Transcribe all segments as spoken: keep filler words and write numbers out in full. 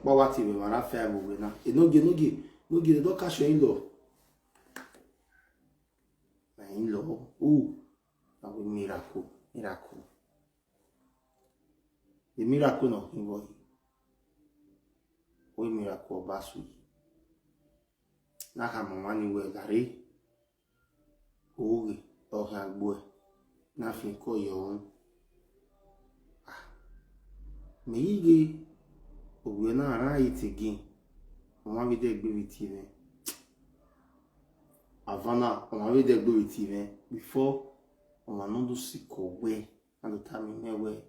Kpa wa tie mwẹ emwa na five vbe uwẹ na. Enogie, enogie, enogie, de ọ ka shọ in lọ. Na in lọ, u, na wẹ miracle, miracle. The miracle nọ khin vbọ yi. Wẹ miracle ọba su yi. Na khama ọmwa ni wẹ la rre. Oghe ọ khian gbuẹ, na fian ikọ yọ ọnrẹn. Ah, mẹ ghi ghe ovbi ẹre na rhan ye te again, ọmwa vbe dẹ gbe vbe tie mwẹ. Avana, ọmwa vbe dẹ gbe vbe tie mwẹ. Before, ọmwa ne ọ do sikẹ wẹ, a do tama imẹ wẹ,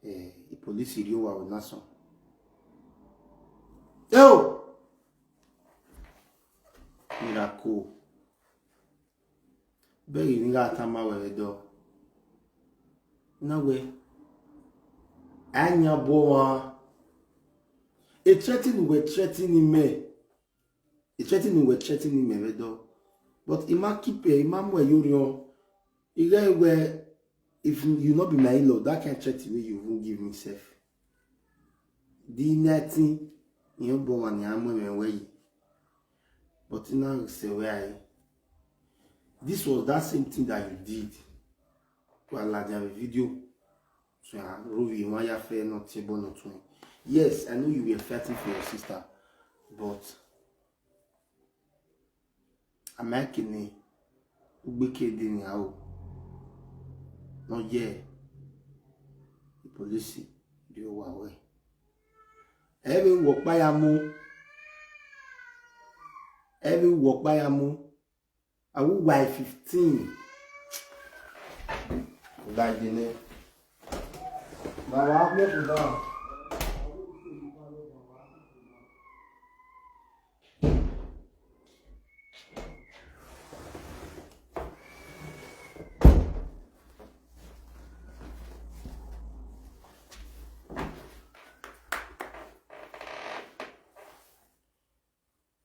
eh, ipolisi rhie owa vbe na sọn. Eo! Miracle. Bẹghe ne I gha tama wẹ vbe dọ. Na wẹ, a yan bu ọmwa. E threaten wẹ threaten mẹ. E threaten wẹ threaten mẹ vbe dọ. But I ma keep ẹ, I ma mu ẹ ye orhiọn. I ghẹ wẹ, if you no be my in-law, that kind threat wey you even give me sef. The nineteen, irẹn obọ ọmwa ne a mu ẹmwẹ wẹ yi. But I na sẹ wẹ ae. This was that same thing that you did. Wa ladian vbe video. So I rove you one ya fair not table not to. Yes, I know you were fighting for your sister, but a ma kene ugbeke de nia o, ne ọ ye ipolisi rhie owa ruẹ. Ẹ vbe wẹ ọkpa ya mu, ẹ vbe wẹ ọkpa ya mu, a wu wa fifteen. Like the name. Baba, I make it down.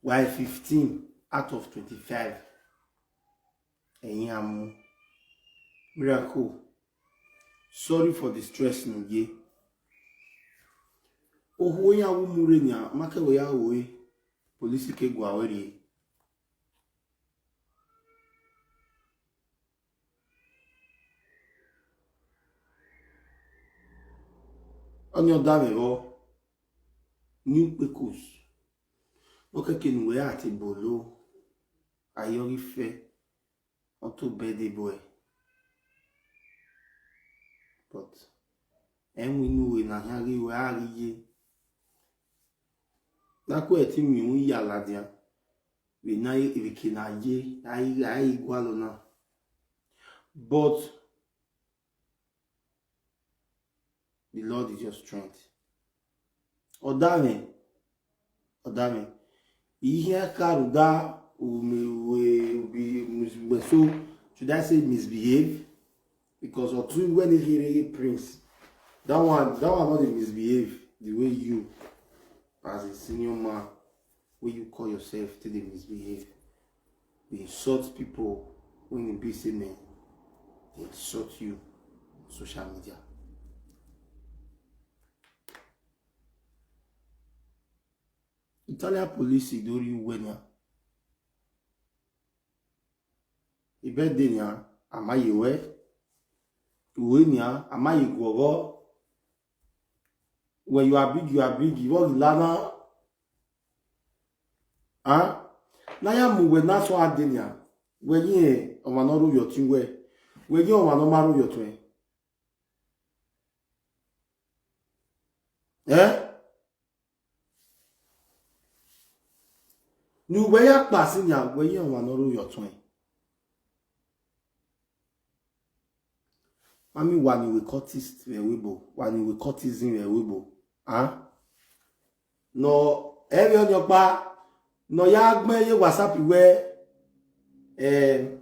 Wa fifteen out of twenty-five. Ẹyin a mu. Miracle. Sorry for the stress ne u ye. Okhuo iran wu mu rre nian, ma kẹ wẹ ya ru ẹre, police ke gua ruẹ rrie. Ọnii ọ danmwẹ vbọ, New Pecos. Ọ kẹke ne uwẹ ra te bolo, a i re ọghe ifẹ, ọ to bẹdẹ bọe. But ẹwẹn inu uwẹ na khian ghi wẹ a ghi ye. Na ku ẹtin miẹn uhunmwu ya ladian, vbe ne a i, vbe eke ne a ye, a i, a i gualọ na. But the Lord is your strength. Ọ danmwẹ, ọ danmwẹ. I khian ka rhunmwuda u mi, we, u bi, we so, should I say misbehave? Because ọtẹn wẹ ne kherhe prince. That one, that one no dey misbehave the way you, as a senior man, wey you call yourself, take dey misbehave. Dey insult people when e be say men dey insult you on social media. Italian police do rhie uwẹ nian. Ibẹdẹ nian, a ma ye ruẹ. Uwe nian, a ma ye guọghọ. When you are big, you are big. Vbọ ghi la na? A? Ne a ya mu uwẹ ne a sẹ ọre a dee nian. Wẹ ghi rẹn ọmwa ne ọ rre ovbi ọtẹn uwẹ. Wẹ ghi rẹn ọmwa ne ọ ma rre ovbi ọtuẹn. Ẹ? Ne uwẹ ya kpa sin nian, wẹ ghi rẹn ọmwa ne ọ rre ovbi ọtuẹn. Mami, wa ni wẹ cultist vbe ẹvbo ebo, wa ni wẹ cultism vbe ẹvbo ebo. A? Nọ, ẹmwẹ ọnii ọkpa ne ọ ya gbẹn ye WhatsApp wẹ, eh,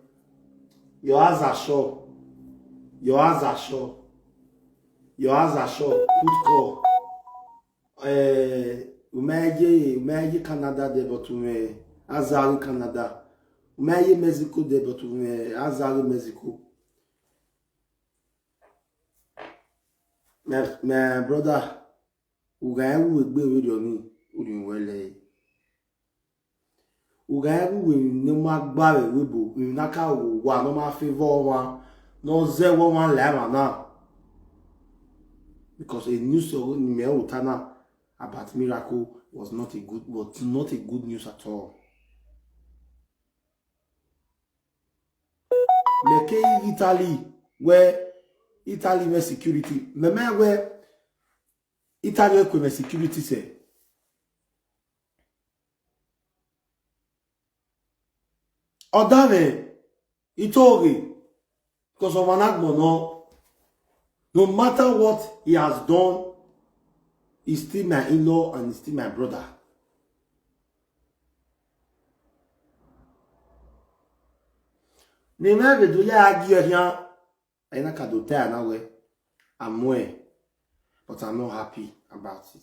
your house are sure, your house are sure, your house are sure, put call. Eh, u ma ye, u ma ye Canada dẹ, but u mwẹ aza ghe Canada. U ma ye Mexico dẹ, but u mwẹ aza ghe Mexico. My, my brother, U gha ru egbe vberriọ nii, u rhie uwẹ lẹre. U gha ru emwi ne ọ ma gba vbe ẹvbo ebo, emwi ne a ka ru owa ne ọ ma favor ọmwa, ne ọ zẹ ẹvbo ọmwa la emwa na. Because a news ọghe ne imẹ ru ota na about Miracle was not a good, was not a good news at all. Mẹ ke ghi ghe Italy, wẹ Italy mwẹ security. Mẹ ma wẹ Italy ku mwẹ security sẹ. Ọ da mwẹ, I to ghe, because ọmwa na agbọn nọ, no matter what he has done, he's still my in-law and he's still my brother. Ne imẹ vbe do ya gie khian, I na ka do tell na wẹ, I muẹn, but I'm not happy about it.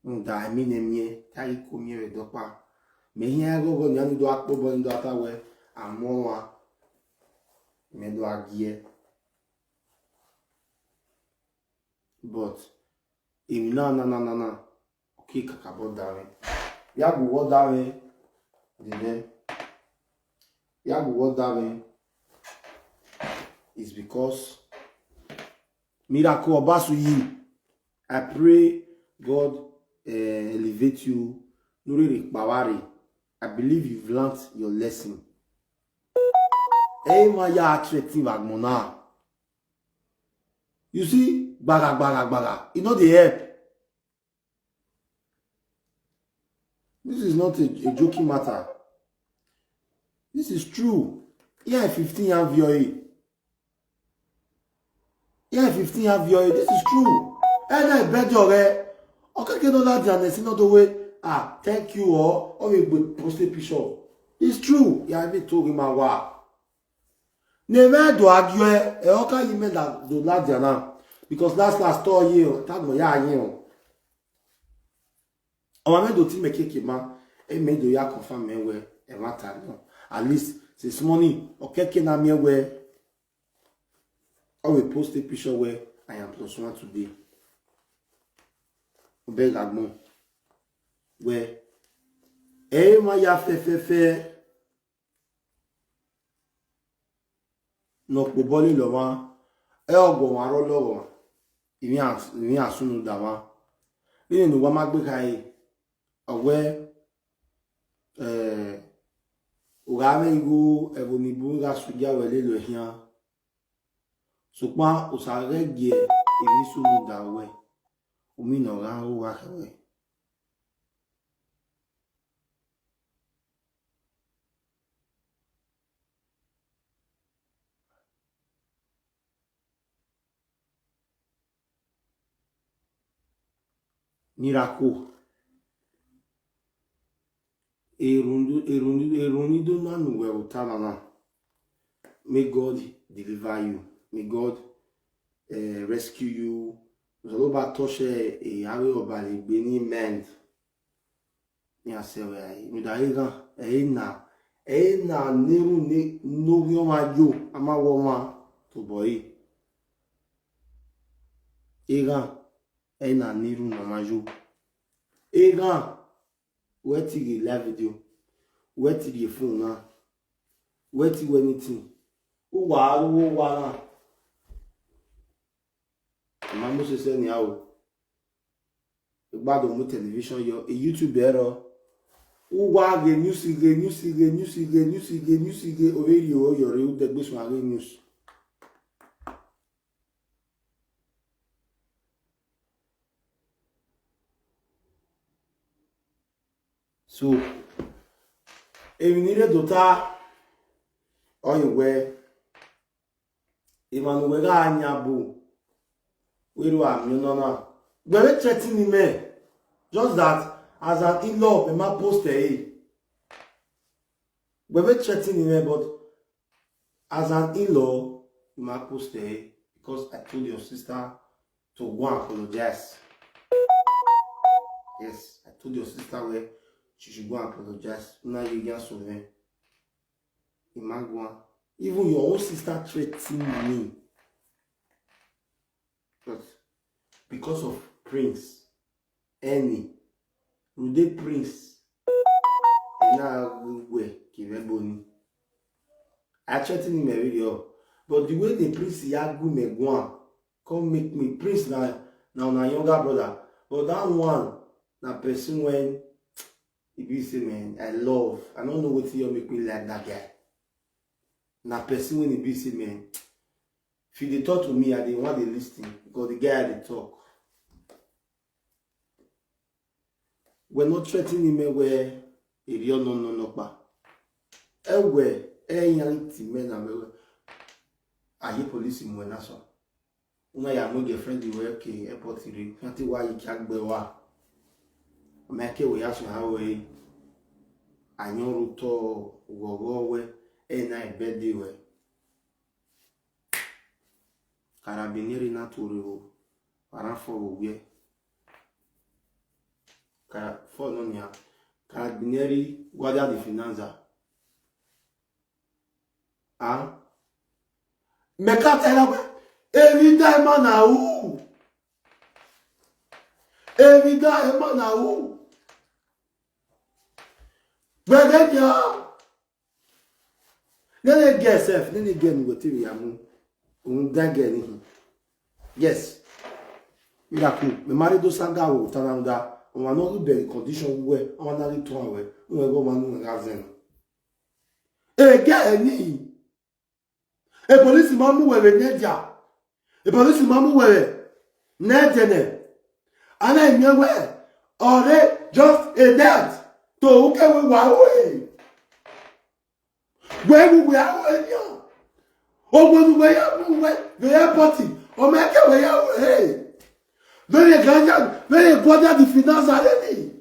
Rhunmwuda emwi ne miẹn, te a ghi ko miẹn vbe ẹdẹ ọkpa. Mẹ hiẹn ẹghọghọ nian ni do gha kpobọ ni do gha ta wẹ, I muẹn ọmwa, mẹ do gha gie. But emwi na na na na na, ọ ke kakabọ da mwẹ. Ya gu wẹ ọ da mwẹ, dede. Ya gu wẹ ọ da mwẹ, is because Miracle Obasuyi, I pray God, eh, elevate you. Ne u rherhe kpa vba rre. I believe you've learnt your lesson. Ẹ i ma ya threaten vbe agbọn na. You see, gbagha, gbagha, gbagha. E no dey help. This is not a, a joking matter. This is true. Iran fifteen ya viọ ẹre. Iran fifteen ya viọ ẹre. This is true. Ẹ na ẹbẹdẹ ọghẹ. Ọ kẹkẹ ne ọ ladian nẹ, si nọ do wẹ, ah, thank you, or, ọ vbe gbe post a picture. It's true. Ya vbe to ghi ma wa. Ne mẹ do argue ẹ, ẹ ọ ka yi mẹ da do ladian na. Because last last ọ ye, ọ ta gbọn ya ye o. Ọmwa mwẹ do te imẹ kiekie ma, ẹ mẹ do ya confirm mẹ wẹ ẹmwata nọ. At least since morning, ọ kẹkẹ na miẹn wẹ ọ vbe post a picture wẹ I am plus one today. Ọ bẹghe agbọn wẹ ẹ i ma ya fẹfẹfẹ. Ne ọ kpobọ lele ọmwa, ẹ ọ gu ọmwa rre ọlọghọ, emwi a, emwi a sunu da mwa. Vbene ne uwa ma gbe khare, ọ wẹ, eh, u gha mwẹ igho ẹvbo ni bun gha sugia wẹ lele khian. Sokpan Osa ghẹ gie emwi sunu da ruẹ, u miẹn ne ọ gha ru uwa khẹ ruẹ. Miracle. Erhunmwu, erhunmwu, erhunmwu do na ne uwẹ vbe ota na na. May God deliver you. May God, eh, rescue you. Osanobua touch, eh, eh, avbe ọba ni gbe ni mend. Iran sẹ wẹ rae, rhunmwuda eghan, ẹ i na, ẹ i na ne erhunmwu ne, ne ovbi ọmwa yo, a ma wẹ ọmwa tobọ ẹre. Eghan, ẹ i na ne erhunmwu ne ọ ma yo. Eghan, wẹ te ghe live video, wẹ te rhie phone na, wẹ te wẹ anything, uwa ru owa na. Ọ ma mu sẹsẹ nia o. Egba do mu television yọ, e YouTube ẹrọ. Uwa ghe news, ghe news, ghe news, ghe news, ghe news, ghe ovbi erriọ yọ rre, u dẹgbe suẹn ghe news. So, emwi ne I rre do ta, ọni wẹ, emwa ne uwẹ gha yan bu, wẹ ru amiọn nọ na. Wẹ vbe threaten mẹ, just that as an in-law, mẹ ma post ẹre. Wẹ vbe threaten mẹ, but as an in-law, mẹ ma post ẹre because I told your sister to go and apologize. Yes, I told your sister where she should go and apologize. Una ye yan so then. Imagine, even your own sister threatened me. But because of Prince, ẹni, rhunmwuda Prince, ẹ na ghi wẹ ke mwẹ ebo ni. A threaten imẹ vberriọ, but the way the Prince ya gu mẹ guan, come make me, Prince na, na una younger brother, but that one na person when e be say, man, I love. I don't know wetin you make me like that guy. Na person when e be say, man, if you dey talk to me, I dey want dey listen because the guy dey talk. Wẹ ne ọ threaten imẹ wẹ erriọ nọ nọ nọkpa. Ẹwẹ, ẹ iran ghi tie imẹ na wẹ, a ye police mu ẹre na sọn. U na ya mu girlfriend ruẹ ke airport rre, iran te wa ye kia gbe ẹre ua. Ọ ma ke wẹ ya suẹn aro ẹre, ayọn rre otọ, ughọghọ wẹ, ẹ na e birthday ruẹ. Carabinieri na tuorre vbo, wa na fọ vbe owiẹ. Cara-, fọ nọ nian, Carabinieri, Guardia di Finanza. A, mẹ ka ta ẹre wẹ, emwi da ima na ru, emwi da ima na ru. Wẹ ghẹ nian. Nene girl sef, nene girl ne uwẹ te vbe ya mu, rhunmwuda girl ni hin. Yes. Miracle, mẹ ma rre do sa ga aro ta na rhunmwuda, ọmwa ne ọ ghi bẹghe condition uwẹ, ọmwa na ghi tuan ruẹ, uwẹ ghe ọmwa ne uwẹ gha zẹ nọ. E girl ni, e police ma mu wẹ vbe nẹdia, e police ma mu wẹ vbe nẹdẹnẹ, a na miẹn wẹ, ọre just a night, to ukẹ wẹ wa ru ẹre. Wẹ ru wẹ aro ẹre nian. Ogbẹn ne uwẹ ya mu wẹ vbe airport, ọ ma ke wẹ ya ru ẹre. Vbene Guardia, vbene Guardia di Finanza rre ni.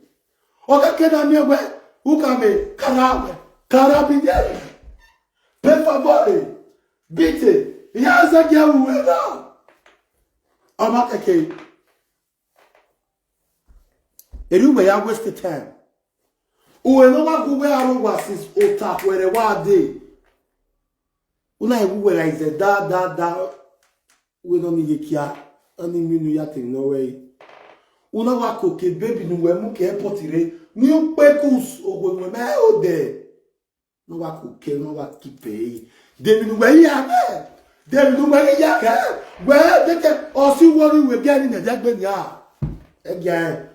Ọ kẹkẹ na miẹn wẹ, u ka mẹ kara wẹ, kara bi dẹ. Pe favore, bite, ya zẹ gie ru wẹ na. Ọ ma kẹkẹ. Erriọ uwẹ ya waste time. Uwẹ ne ọ wa gu uwẹ aro owa since ota khuẹrhẹ wa dee. U na gu uwẹ gha izẹ da, da, da. Uwẹ nọ ni ye kia, ọ ni miẹn unu ya te emwi ne ọ ru ẹre. U na wa koko baby ne uwẹ mu ke airport rre, ne ukpekus, okhuo ne uwẹ ma rẹn odẹ. Ne ọ wa koko, ne ọ wa keep ẹre. De emwi ne uwẹ ya mwẹ? De emwi ne uwẹ ghi ya khẹ? Wẹ dekẹ ọ si uwu ọnii, wẹ gie ẹre ne ẹdẹ gbe nia. Ẹgiarẹn,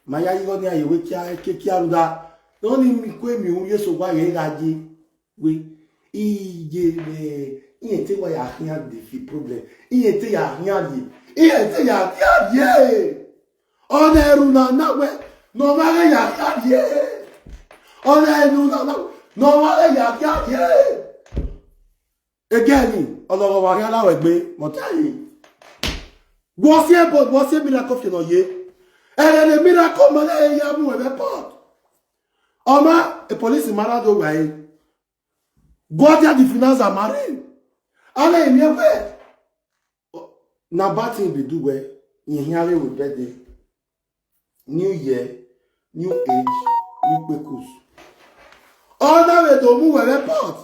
ma ya igho nia ye wẹ kia, ekekia rhunmwuda, ne ọ ni miẹn ikue miẹn unu ye eso wa ye gha ye. Wẹ, iye mwẹ, irẹn te wa ya khian de fi problem, irẹn te ya khian ye, irẹn te ya khian ye. Ọna erhunmwu na wẹ ne ọ ma ghẹ ya khian ye. Ọna erhunmwu na wẹ ne ọ ma ghẹ ya khian ye. Egẹni, ọlọghọmwa khian la wẹ gbe, mẹ ọ ta ẹre. Wẹ ọ si ẹbọ, wẹ ọ si miracle fi nọ ye. Ẹghẹ ne miracle ma na ya mu ẹmwẹ port. Ọ ma, e police ma na do wa ẹre. Guardia di Finanza ma rre. A na miẹn wẹ, na bad thing be do wẹ, irẹn khian vbe ru birthday, New Year, New Age, New Kpekus. Ọ na vbe do mu wẹ vbe airport,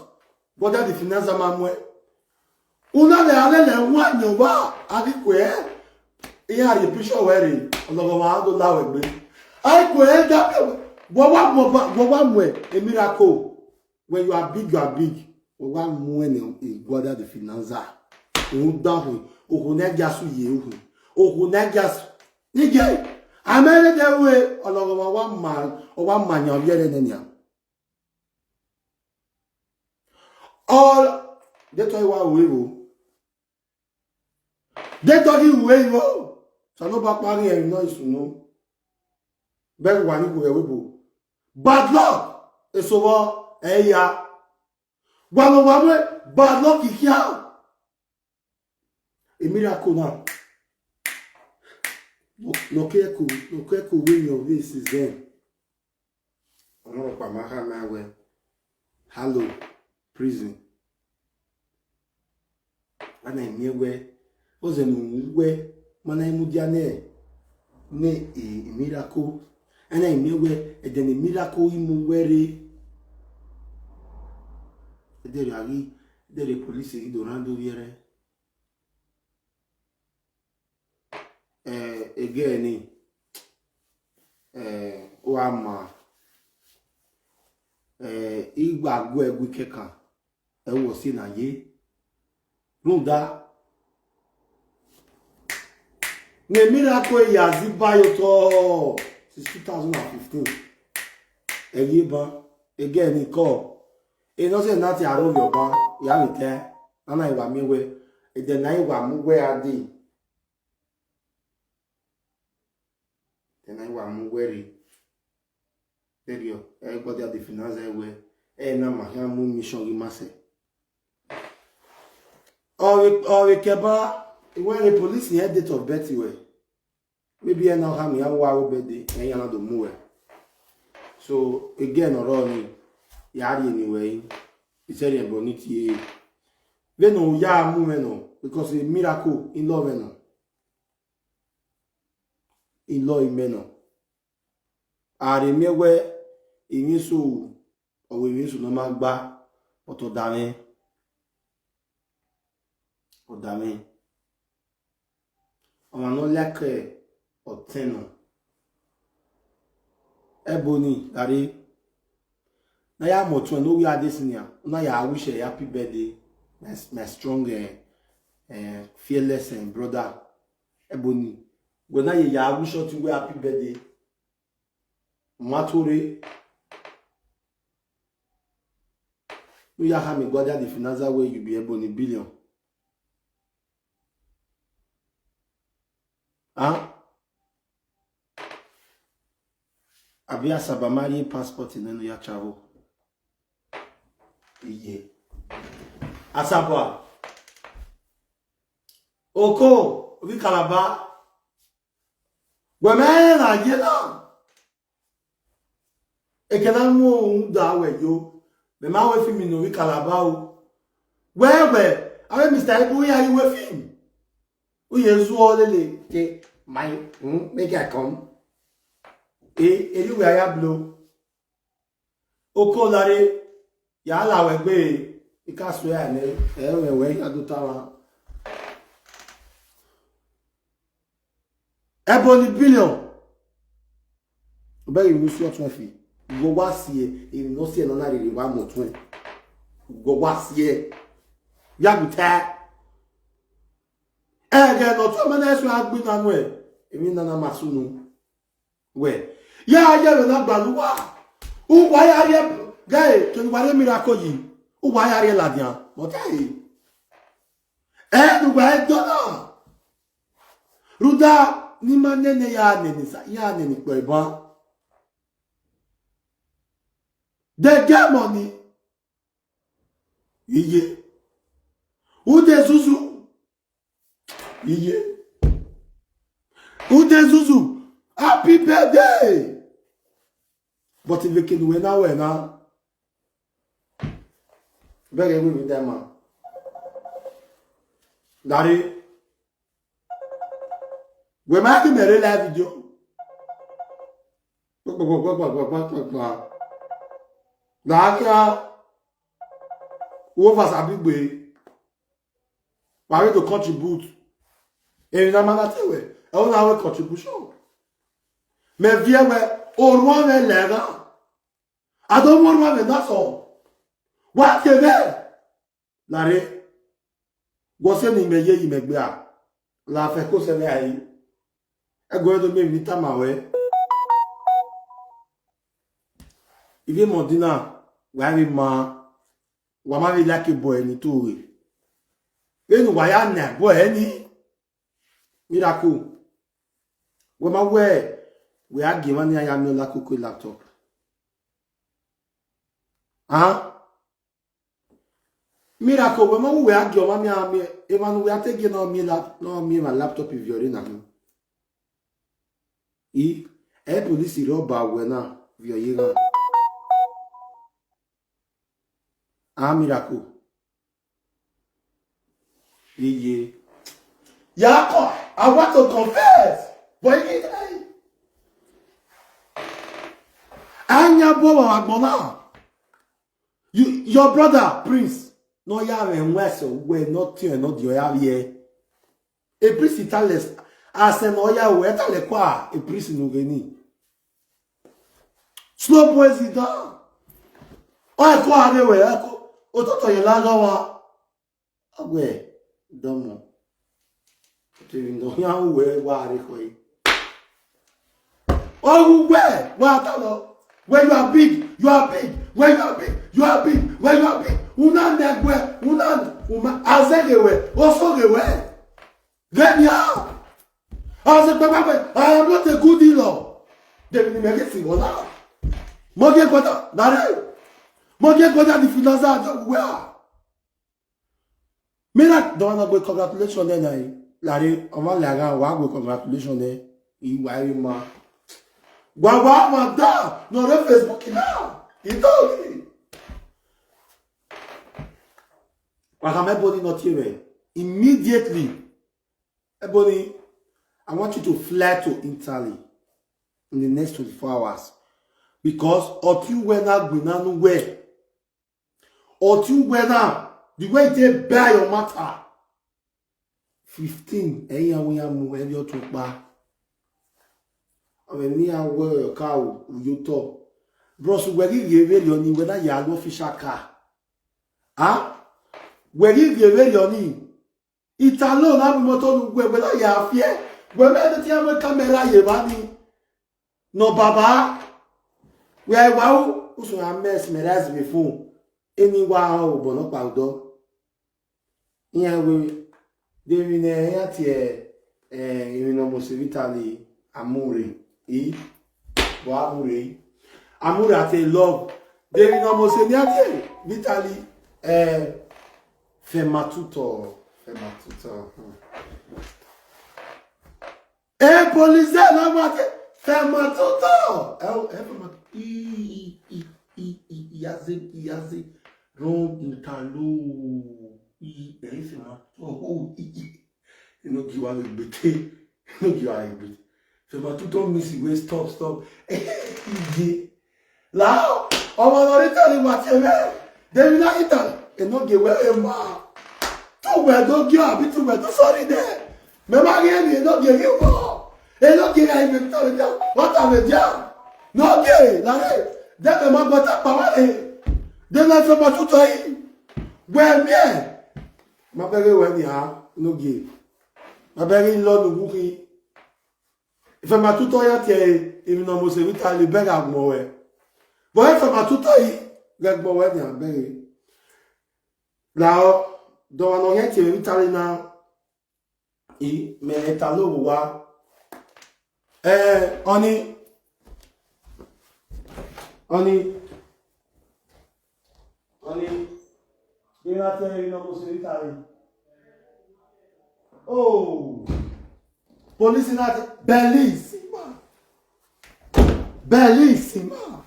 Guardia di Finanza ma muẹn. U na vbe a lele ẹwaẹn ne ọ wa, a ghi kue, iran rhie picture wẹ rre, ọlọghọmwa do la wẹ gbe. A ghi kue da, wẹ wa mu ọba, wẹ wa mu e miracle. When you are big, you are big. Wẹ wa mu ẹn ne Guardia di Finanza. Rhunmwuda okhuo, okhuo ne a gia su ye okhuo. Okhuo ne a gia su. Nigẹ, a ma rẹn dẹ ru ẹre, ọlọghọmwa wa ma, ọ wa ma yan ovbi ẹre nẹ nian. Ọ, de tọ wa ru evbo. De tọ ghi ru evbo. Osanobua ọkpa ghi rẹn emwi ne ọ sunu. Bẹghe uwa ni gu ẹvbo ebo. Bad luck, eso vbọ, ẹ ya. Wa ne ọ wa mwẹ bad luck khian. E miracle na. Ne ọ ke ẹko, ne ọ ke ẹko wẹ yan ovbi esi zẹ. Ọmwa rhọkpa ma khama wẹ, Harlow Prison. A na miẹn wẹ, ọzẹ ne u wẹ, ma na mudia nẹ, ne e miracle. A na miẹn wẹ, ẹdẹ ne miracle i mu wẹ rre. Ẹdẹ rẹ a ghi, ẹdẹ rẹ police ghi do rhan do vbiẹrẹ. Eh, ẹgẹ ni, wa ma, eh, I gba gu ẹe gu kẹkan, ẹ wẹ ọ si na ye. Rhunmwuda, ne Miracle ya zẹ iba ye otọ since two thousand and fifteen. Ẹ ghi ban, ẹghẹ ne I kọ, enọ sẹ na te aro vbe ọban, ya vbe tae, a na i wa miẹn wẹ, ẹdẹ ne a i wa mu wẹ a dee. Ẹdẹ ne a i wa mu wẹ rre. Vberriọ, ẹ i gbe ọdia de finance wẹ, ẹ na ma khian mu mission ghi ma sẹ. Ọ vbe, ọ vbe kẹba, I wẹ ghe police rẹn date of birth ruẹ. Maybe ẹ na khama iran vbe uwa aro birthday, ẹ iran na do mu wẹ. So, ẹghẹ ne ọ rrọọ nii, ya rhie eni ruẹ rin, I sẹrriọ ẹbọ ni tie. Vbene u ya mu mwẹ nọ, because Miracle, I love ẹe nọ. I love imẹ nọ. A rhe miẹn wẹ emwi eso, ọ wẹ emwi eso ne ọ ma gba, but ọ da mwẹ. Ọ da mwẹ. Ọmwa ne ọ like ọtẹn nọ. Ẹbọ ni, gha rre. Ne a ya mu ọtuẹn ne ovbi a dee sin nian, na ya wish ẹre happy birthday, my, my strong, eh, eh, fearless, eh, brother. Ẹbọ ni, wẹ na ye ya wish ọtẹn wẹ happy birthday. Ma to rre. Ne u ya khama egbe ọdia de finance wẹ you be Ebony Billion. Huh? Abi Asaba ma rhie passport nẹ ne u ya travel? Iye. Asaba. Oko, ovbi Calabar. Wẹ mẹ rẹn na ye na. Eke na mu rhunmwuda wẹ yo, mẹ ma wẹ film ne ovbi Calabar o. Wẹ wẹ, avbe Mister Ibu ya yi wẹ film. U ye zuọ lele ke, my, hmm, make I come. E, eri wẹ a ya blo. Oko lare, ya la wẹ gbe, I ka suẹ a nẹ, ẹ mwẹ wẹ ya do ta mwa. Ebony Billion. U bẹghe emwi ne u si ọtuẹn fi. Wẹ wa si ẹe, emwi ne ọ si ẹe ne ọ na rhirhi wa mu ọtuẹn. Wẹ wa si ẹe. Ya gu tae. Ẹghẹ ne ọtuẹn ma na suẹn a gbe na nuẹn, emwi na na ma sunu. Wẹ, ya ye vbe na gbalọ uwa. Uwa ya rhie, ghẹ, kevbe uwa rhie Miracle yi. Uwa ya rhie ladian. But, hey, ẹ ne uwa ẹdọ na. Rhunmwuda ne ima nene ya nene sa, ya nene ikpọ eban. They get money. Iye. Ude zuzu. Iye. Ude zuzu. Happy birthday. But if you can win now, win now. Beg you with that man. Daddy. Wẹ ma ghi mẹ rre live video. Na khian, wo va Osabi gbe. Wa vbe do contribute. Emwi ne a ma na te wẹ, ẹ, ọ na wẹ contribution. Mẹ viẹ wẹ, orhuan mwẹ lẹ gha. A do mu orhuan mwẹ na sọ. Wa tie mwẹ. Lare, wẹ ọ sẹ ne imẹ ye ye imẹ gbe a, la fẹ ko sẹ vbe a re. Ẹguọnrẹn do miẹn emwi ne I tama ruẹ. Ivbi Emọdina, wa vbe ma, wa ma vbe like ẹbọ ẹre ni to ghe. Vbene uwa ya na ẹbọ ẹre ni, Miracle, wẹ ma wẹ, wẹ a gie emwa ne iran ya miẹn ọla koko laptop. An? Miracle, wẹ ma wẹ a gie ọmwa miẹn a miẹn, emwa ne uwẹ a te gie ne ọ miẹn la-, ne ọ miẹn emwa laptop viọ re na hin. I, ẹ police rre ọba wẹ na viọ ye ghan. A Miracle. Iye. Yaakọ, I want to confess. But he, a yan bọ vbe agbọn na. You, your brother, Prince, ne ọ ya mwẹ ẹwaẹn sẹ uwẹ ne ọ tiọn ne ọ diọn ya vbiẹ. E Prince Itales, asẹ ne ọ ya ruẹ, Itales kua, e Prince ne u ghe ni. Slow boys is down. Ọ ẹko a rre wẹ ẹko. Ototọ ye la gha wa. Ọ wẹ, dọmọ. Te emwi ne ọ khian ru wẹ wa rre ekhọe. Ọ ru wẹ, wa ta lọ. When you are big, you are big. When you are big, you are big. When you are big, una nẹgbẹ, una, uma, azẹ ghe wẹ, oso ghe wẹ. Ghẹ nia. Azẹ gbẹgbẹgbẹ, I am not a good in-law. David ni mẹ ghe si wọ na. Mọ gie gbọdọ, na re. Mọ gie gbọdọ di financer adọ wẹ a. Mira, dọmwa na gbe congratulation nẹ na, lare, ọmwa lẹ gha, wa gbe congratulation nẹ, I wa emwa. Wa wa ma da, nọ rre Facebook na, I do ghi. Wa khama Ebony ne ọ tie mwẹ, immediately, Ebony, I want you to fly to Italy in the next twenty-four hours, because ọtẹn uwẹ na gbinna ne uwẹ. Ọtẹn uwẹ na, the way they buy your matter. Fifteen, ẹ i ya wẹ iran mu ẹre ọtẹn ọkpa. Ọ mwẹ ne iran wẹ ọka uyotọ. Bros, wẹ ghi ghe vberriọ ni, wẹ na ya ru official car. A? Wẹ ghi ghe vberriọ ni. Italo na mu imọto ne uwẹ, wẹ na ya fiẹ. Wẹ mẹ ne te iran mu camera ye evba ni. Nọ baba, wẹ wa ru, usun a mẹ smẹraz vbe fo, eni wa họn obọ nọkpa odọ. Iran wẹ, de emwi ne iran tie, eh, emwi ne ọ mose vbe Italy, amure, i, bọ amure, i. Amure ate love. De emwi ne ọ mose ne iran tie vbe Italy, eh, fẹma tutọ, fẹma tutọ. Hmm. E police na wa te, fẹma tutọ. Ẹ o, ẹ fẹma tutọ. I, i, i, i, i, iyaze, iyaze. Run Italo. I, ẹ fẹma tutọ. O, i, i. Enogie wa vbe gbe te. Enogie wa vbe gbe te. Fẹma tutọ miss wẹ stop, stop. Iye. La, ọmwa ne ọ rre Italy wa tie mwẹ, de emwi na ghi ta, Enogie wẹ emwa. Te uwẹ do gie abi te uwẹ do sorry nẹ. Mẹ ma ghi emwi Enogie ghi wọ. Enogie gha emwi ta vbe dia, wa ta vbe dia. Enogie, la re, de mẹ ma gba ta kpa wa re. De mẹ fẹma tutọ yi. Wẹ miẹn. Ma bẹghe wẹ nian, Enogie. Ma bẹghe lọ ne uwu khin. Fẹma tutọ ya tie emwi ne ọ mose vbe Italy, bẹghe agbọn wẹ. Bọ e fẹma tutọ yi, ghẹ gbọn wẹ nian bẹghe. Lahọ, dọmwa ne ọ khian tie vbe Italy na, I, mẹ Italo vbe owa. Eh, ọni, ọni, ọni, de na tie emwi ne ọ mose vbe Italy. Oh, police na te, bellissima. Bellissima.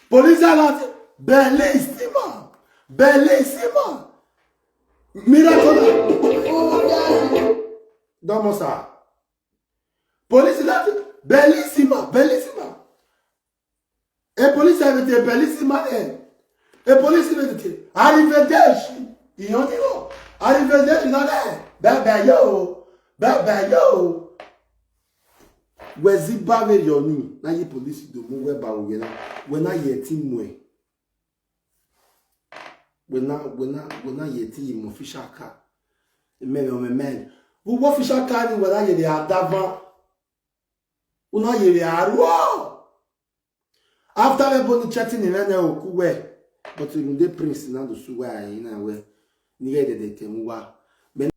Police na te, bellissima. Bellissima. Miracle. Dọmọ sa. Police na te, bellissima, bellissima. E police ẹmwẹ te bellissima nẹ. E police ẹmwẹ te, arrivederci. Iyan ni rọ, arrivederci na nẹ. Bye bye yo. Bye bye yo. Wẹ zẹ iba vberriọ ni, na ye police do mu wẹ ba vbe na, wẹ na ye ẹtin muẹn. Wẹ na, wẹ na, wẹ na ye ẹtin ye mu official car. Mẹ mwẹ ọmwẹ mẹ. Vbe uwu official car ni wẹ na ye vbe a davan. U na ye vbe a ruọ. After vbe Ebony threaten mwẹ nẹ, o ku wẹ, but rhunmwuda prince na do sẹ uwa ẹre na wẹ, ne I ghẹ dẹdẹ tẹ mwẹ uwa. Mẹ